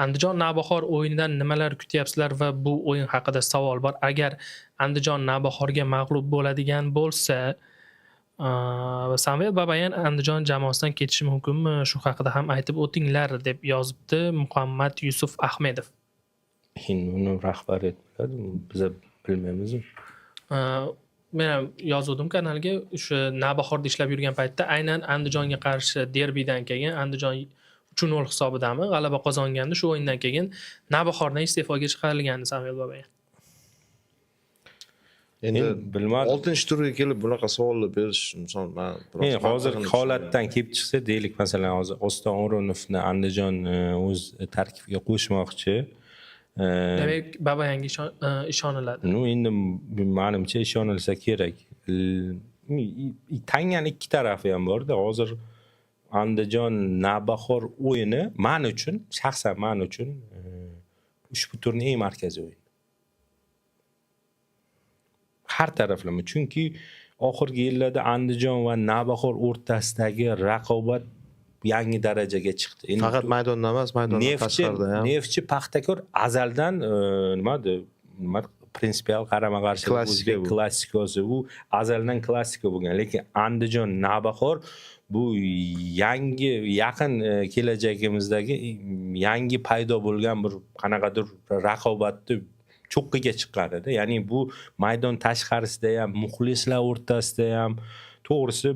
Andijon Navbahor o'yinidan nimalar kutyapsizlar va bu o'yin haqida savol bor. Agar Andijon Navbahorga mag'lub bo'ladigan bo'lsa, Samvel Babayan Andijon jamoasidan ketishi mumkinmi? Shu haqida ham aytib o'tinglar, deb yozibdi Muhammad Yusuf Ahmedov. Endi uni rahbariyat biladi, biza bilmaymiz. Men ham yozuvdim kanalga, o'sha Navbahorda ishlab yurgan paytda aynan Andijonga qarshi derbidan keyin Andijon 3-0 hisobidami g'alaba qozongandi. Shu o'yindan keyin Navbahordan iste'foga chiqarilgandi Samvel Babayan. Endi Endi bilmadim. Oltinchi turga kelib bunaqa savollar berish, misol, man biroz Endi hozirgi mantig'ini holatdan kelib chiqsa, deylik, masalan, hozir Oston O'runovni Andijon o'z tarkibiga qo'shmoqchi. Demak, Babayanga ishoniladi. Ну, endi manimcha ishonilsa kerak. Tangani ikki tarafi ham borda. Hozir Andijon Navbahor o'yini man uchun, shaxsan man uchun ushbu turning eng markaziy o'yini. Har taraflama, chunki oxirgi yillarda Andijon va Navbahor o'rtasidagi raqobat yangi darajaga chiqdi. Endi Faqat maydonda emas, maydondan Neftchi tashqarida ham. Neftchi Paxtakor azaldan nima nima prinsipial qarama qarshilik. Klassika O'zbek bu. klassikasi u, azaldan klassika bo'lgan, lekin Andijon Navbahor bu yangi, yaqin kelajagimizdagi yangi paydo bo'lgan bir qanaqadir raqobatni cho'qqiga chiqqan edi. Ya'ni bu maydon tashqarisida ham, muxlislar o'rtasida ham, to'g'risi,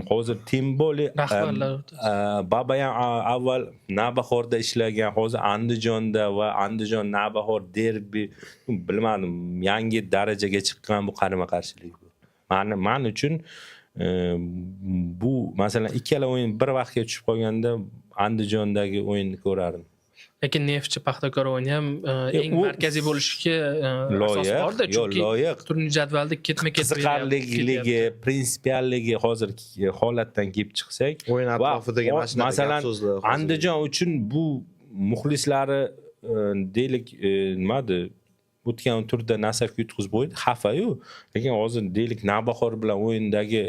hozir тем более Rahbarlar o'rtasida. Babayan avval Navbahorda ishlagan, hozir Andijonda va Andijon Navbahor derbi, bilmadim, yangi darajaga chiqqan bu qarama qarshilik bu. Man uchun bu, masalan, ikkala o'yin bir vaqtga tushib qolganda, Andijondagi o'yinni ko'rardim. Lekin Neftchi Paxtakor o'yini ham eng markaziy bo'lishiga asos Loyiq, borda, yo'q, chunki loyiq. turnir jadvalida ketma-ket Qiziqarliligi, prinsipialligi, hozirgi holatdan kelib chiqsak O'yin va atrofidagi mana shunaqa masalan, gap so'zlar hozir- Andijon uchun bu muxlislari, deylik, nimadi, o'tgan turda Nasafga yutqizib qo'ydi, xafayu, lekin hozir, deylik, Navbahor bilan o'yindagi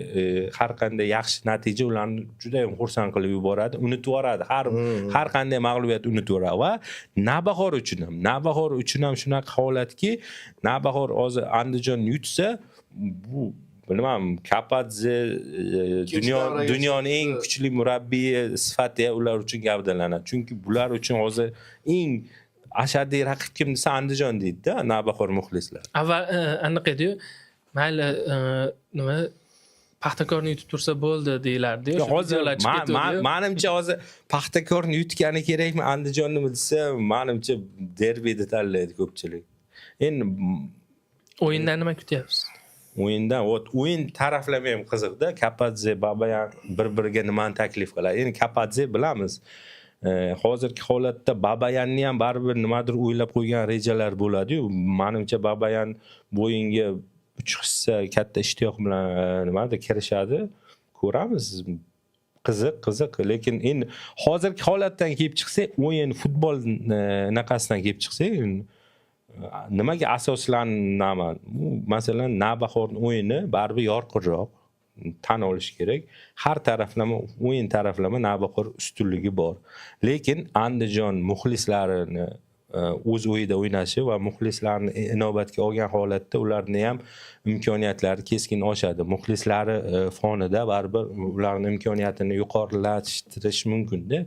har qanday yaxshi natija ularni juda yam xursand qilib yuboradi, unutib yuboradi, har qanday mag'lubiyat unutib yuboradi. Va Navbahor uchun ham shunaqa holatki, Navbahor hozir Andijon yutsa, bu, bilmadim, Kapadze dunyo davraga dunyoni eng chiqdi. kuchli murabbiyi sifatida ular uchun gavdalanadi, chunki bular uchun hozir eng ashaddiy raqib kim desa, Andijon deydida Navbahor muxlislari. Avval anaqa ediyu, mayli, nima, Paxtakorni yutib tursa bo'ldi deyilardi. Yo'q, hozir manimcha hozir Paxtakorni yutgani kerakmi, Andijonnimi desa, manimcha derbini tanlaydi ko'pchilik endi. O'yindan nima kutyapsiz? O'yindan, вот, o'yin taraflama ham qiziqda. Kapadze, Babayan bir biriga nimani taklif qiladi? Endi Kapadze, bilamiz, hozirgi holatda Babayanni ham baribir nimadir o'ylab qo'ygan rejalar bo'ladiyu. Manimcha, Babayan bu o'yinga uch hissa katta ishtiyoq bilan nimadir kirishadi, ko'ramiz. Qiziq, qiziq, lekin endi hozirgi holatdan kelib chiqsak, o'yin futbol anaqasidan kelib chiqsak, nimaga asoslanaman? Bu, masalan, Navbahorni o'yini baribir yorqinroq, tan olish kerak. Har taraflama, o'yin taraflama Navbahor ustunligi bor, lekin Andijon muxlislarini o'z uyida o'ynashi va muxlislarni inobatga olgan holatda ularni ham imkoniyatlari keskin oshadi. Muxlislari fonida baribir ularni imkoniyatini yuqorilashtirish mumkinda.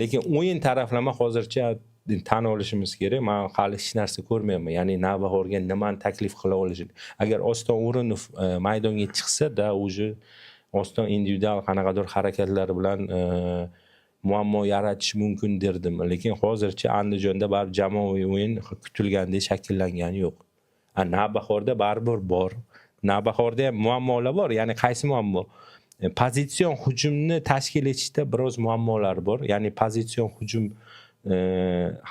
Lekin o'yin taraflama hozircha tan olishimiz kerak, man hali hech narsa ko'rmayapman, ya'ni Navbahorga nimani taklif qila olishini. Agar Oston O'rinov maydonga chiqsa да, уже Oston individual qanaqadir harakatlari bilan muammo yaratishi mumkin derdim, lekin hozircha Andijonda baribir jamoaviy o'yin kutilgandek shakllangani yo'q. A Navbahorda baribir bor, Navbahorda ham muammolar bor. Ya'ni qaysi muammo? Pozitsion hujumni tashkil etishda biroz muammolar bor, ya'ni pozitsion hujum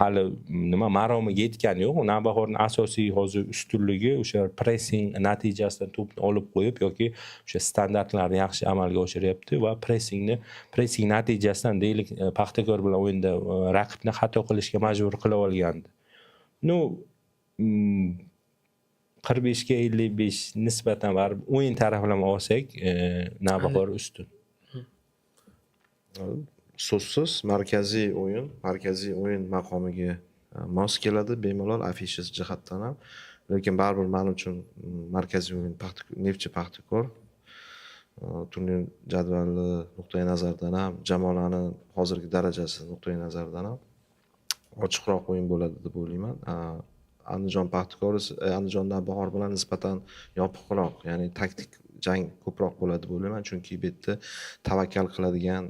hali nima, maromiga yetgani yo'q. Navbahorni asosiy hozir ustunligi o'sha pressing natijasida to'pni olib qo'yib yoki o'sha standartlarni yaxshi amalga oshiryapti va pressing natijasidan, deylik, Paxtakor bilan o'yinda raqibni xato qilishga majbur qila olgandi. Ну, 45ga 55 nisbatan baribir o'yin taraflama olsak, Navbahor ustun. So'zsiz markaziy o'yin, markaziy o'yin maqomiga mos keladi bemalol, afishasi jihatdan ham. Lekin baribir man uchun markaziy o'yin Neftchi Paxtakor. Turnir jadvali nuqtai nazaridan ham, jamoalarni hozirgi darajasi nuqtai nazaridan ham ochiqroq o'yin bo'ladi deb o'ylayman. Andijon Paxtakor Andijon Navbahor bilan nisbatan yopiqroq, ya'ni taktik jang ko'proq bo'ladi deb o'ylayman, chunki bu yerda tavakkal qiladigan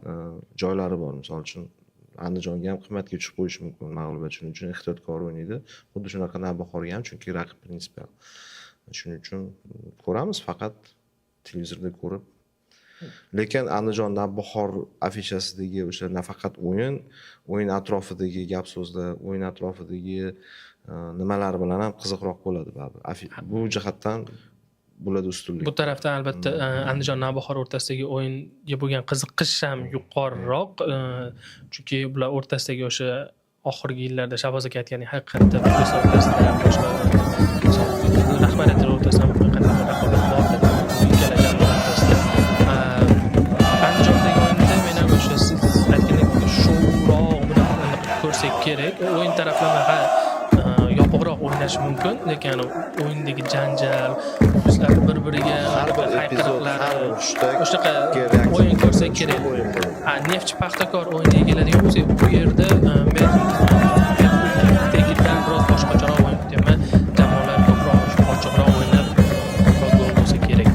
joylari bor. Misol uchun, Andijonga ham qimmatga tushib qo'yishi mumkin mag'lubiyat, shuning uchun ehtiyotkor o'ynaydi. Xuddi shunaqa Navbahorga ham, chunki raqib prinsipial. Shuning uchun ko'ramiz, faqat televizorda ko'rib. Lekin Andijon Navbahor afishasidagi o'sha nafaqat o'yin, o'yin atrofidagi gap so'zlar, o'yin atrofidagi nimalar bilan ham qiziqroq bo'ladi baribir. Bu jihatdan bo'ladi ustunlik. Bu tarafdan albatta Andijon Navbahor o'rtasidagi o'yinga bo'lgan qiziqish ham yuqoriroq, chunki bular o'rtasidagi o'sha oxirgi yillarda Shahboz aka aytgandek, haqiqatda muxlislar o'rtasida ham, boshqa rahbariyatlar o'rtasida ham qandaydir raqobat bor ikkala jamoa o'rtasida. Andijondagi o'yinda men ham o'sha siz aytgandek showroq bunaqa ko'rsak kerak. O'yin taraflama, ha, yopiqroq o'ynashi mumkin, lekin o'yindagi janjal, muxlislar bir biriga Har bir epizod, har hayqiriqlari, bir hushtak o'shaqa reaksiya o'yin ko'rsak kerak. O'yin bo'ladi. A, Neftchi Paxtakor o'yiniga keladigan bo'lsak, bu yerda men tegidan biroz boshqacharoq o'yin kutyapman. Jamoalar ko'proq ochiqroq o'ynab, ko'proq gol bo'lsa kerak.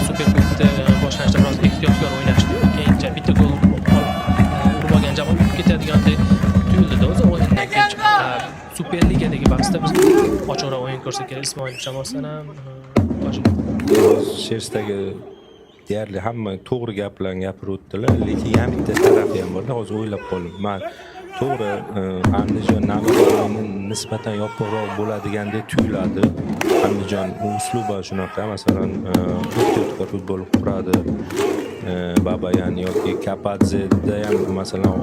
Superkubda boshlanishda biroz ehtiyotkor o'ynashdi, keyincha bitta gol urib olgan jamoa yutib ketadigandek tuyuldida o'zi o'yindan kelib chiqib. Superligadagi bahsda biz ochiqroq o'yin ko'rsak kerak. Ismoilov jamoasidan ham, Tojik Shersdagi deyarli hamma to'g'ri gaplarni gapirib o'tdilar, lekin yana bitta tarafi ham borda, hozir o'ylab qoldim man. To'g'ri, Andijon Navbahor o'yini nisbatan yopiqroq bo'ladigandek tuyuladi. Andijon uslubi shunaqa, masalan, ehtiyotkor futbol quradi. Babayan yoki Kapadzeda ham, masalan,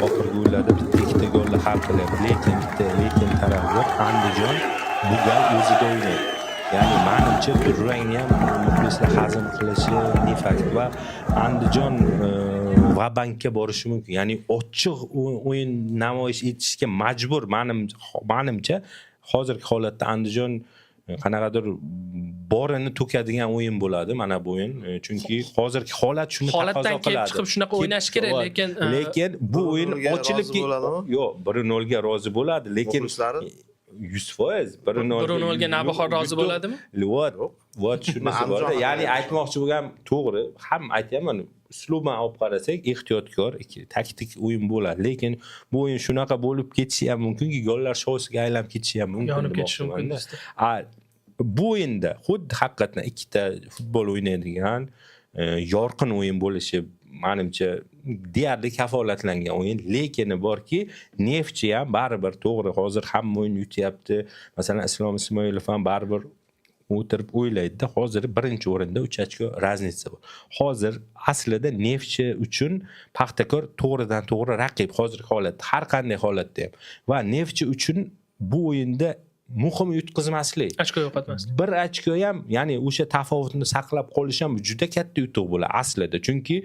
oxirgi o'yinlarda bitta ikkita golni hal qilyapti, lekin bitta lekin tarafi bor: Andijon bu gal o'zida o'ynaydi. Ya'ni manimcha, durangni ham muxlislar hazm qilishi не факт va Andijon va-bankka borishi mumkin, ya'ni ochiq o'yin namoyish etishga majbur. Manimcha, hozirgi holatda Andijon qanaqadir borini to'kadigan o'yin bo'ladi mana bu o'yin. Chunki hozirgi holat shuni Holatdan taqozo kelib qiladi. chiqib shunaqa o'ynash kerak, lekin, lekin bu o'yin 1-0 ga ochilib rozi bo'ladimi? Yo'q, 1-0 ga rozi bo'ladi, lekin Muxlislari? 100%, 1-0. 1-0 ga Navbahor rozi bo'ladimi? Вот, вот shunisi Man borda. Andijon Ya'ni haqida aytmoqchi bo'lgan, to'g'ri ham aytyapman, usluban olib qarasak, ehtiyotkor taktik o'yin bo'ladi, lekin bu o'yin shunaqa bo'lib ketishi ham mumkinki, gollar shousiga aylanib ketishi ham mumkin Yonib ketishi mumkin demoqchimanda. deysiz. A, bu o'yinda xuddi haqiqatdan ikkita futbol o'ynaydigan yorqin o'yin bo'lishi manimcha deyarli kafolatlangan o'yin. Lekini borki, Neftchi ham baribir, to'g'ri, hozir hamma o'yin yutyapti, masalan, Islom Ismoilov ham baribir o'tirib o'ylaydida, hozir birinchi o'rinda 3 ochko разница bor. Hozir aslida Neftchi uchun Paxtakor to'g'ridan to'g'ri raqib hozirgi holatda, har qanday holatda ham. Va Neftchi uchun bu o'yinda muhim yutqizmaslik. Ochko yo'qotmaslik. Bir ochko ham, ya'ni o'sha tafovutni saqlab qolish ham juda katta yutuq bo'ladi aslida, chunki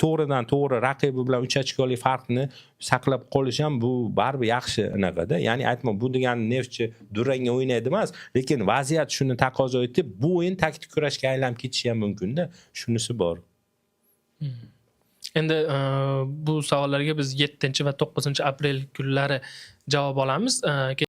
to'g'ridan to'g'ri raqibi bilan 3 ochkolik farqni saqlab qolish ham bu baribir yaxshi anaqada. Ya'ni aytma, bu degani Neftchi durangga o'ynaydi emas, lekin vaziyat shuni taqozo etib, bu o'yin taktik kurashga aylanib ketishi ham mumkinda, shunisi bor. Endi bu savollarga biz 7 va 9 aprel kunlari javob olamiz.